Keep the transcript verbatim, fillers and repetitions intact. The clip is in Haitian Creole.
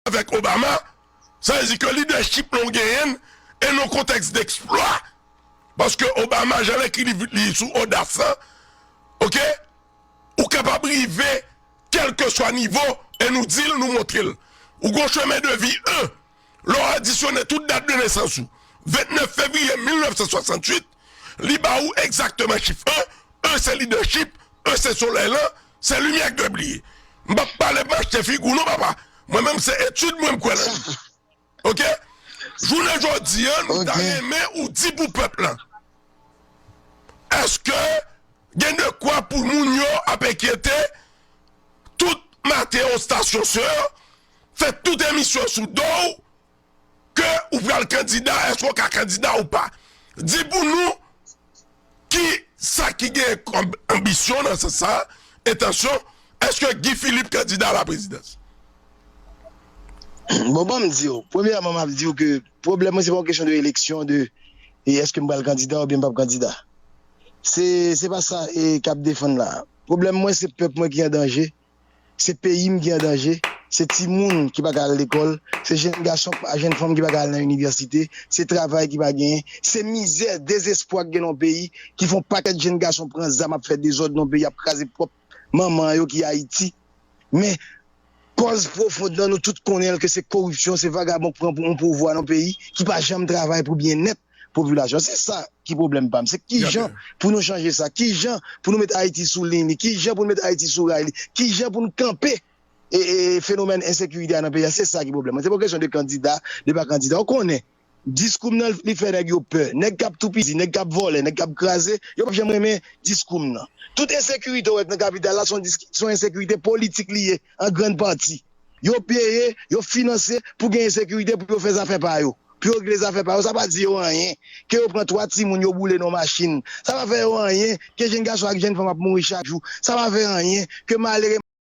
avèk Obama, sa vle di ke lidèchip nou genyen e nan kontèks d'eksplwa. Paske Obama, jan l ekri liv li sou odas lan, oke? Ou kapab rive kèlkeswa nivo e nou di l, nou montre l. Ou gon chemen de vi en. Lè w adisyonnen tout dat de nesans ou, vennèf fevriye mil nèf san swasantuit, li ba ou egzakteman chif en. En se lidèchip, en se solèy lan, se limyè k dwe briye. M p ap pale m achte figi w non, papa. Mwen menm se etid mwen m kwè nan li. Oke? Jounen jodi a, nou ta renmen ou di pou pèp lan. Èske gen de kwa pou moun yo ap enkyete tout maten yon stasyon sè, fè tout emisyon sou do w, ke ou pral kandida, èske w ka kandida ou pa? Di pou nou ki sa ki gen kòm anbisyon nan sans sa, entansyon, èske Guy Philippe kandida a la prezidans? Bon, ban m di w. Premyèman, m ap di w ke pwoblèm mwen, se pa yon kesyon de eleksyon, de e èske m pral kandida oubyen m p ap kandida. Se, se pa sa e k ap defann la. Pwoblèm mwen, se pèp mwen ki an danje. Se peyi m ki an danje. Se timoun ki pa ka al lekòl. Se jenn gason, jenn fanm ki pa ka al nan inivèsite. Se travay ki pa genyen. Se mizè, dezespwa k gen nan yon peyi ki fè yon pakèt jenn gason pran zam ap fè dezòd nan yon peyi, ap kraze pwòp manman yo ki Ayiti. Men, kòz pwofon nan nou tout konnen l ke se koripsyon, se vagabon k pran yon pouvwa nan yon peyi ki pa janm travay pou byennèt popilasyon. Se sa ki pwoblèm pa m. Se kijan pou nou chanje sa? Kijan pou nou met Ayiti sou liy li? Kijan pou nou met Ayiti sou ray li? Kijan pou nou kanpe e, e, fenomèn ensekirite a nan peyi a? Se sa ki pwoblèm mwen. Se pa kesyon de kandida, de pa kandida. Ou konnen, diskou m nan, li fè nèg yo pè. Nèg k ap toupizi, nèg k ap vòlè, nèg k ap kraze, yo p ap janm renmen diskou m nan. Tout ensekirite w wè k nan kapital la, se yon dis-, se yon ensekirite politik li ye, an grann pati. Yo peye, yo finanse pou gen ensekirite, pou yo fè zafè pa yo. Pou yo regle zafè pa yo, sa pa di yo anyen. Ke yo pran twa timoun, yo boule nan machin. Sa pa fè yo anyen. Ke jenn gason ak jenn fanm ap mouri chak jou. Sa pa fè anyen. Ke malere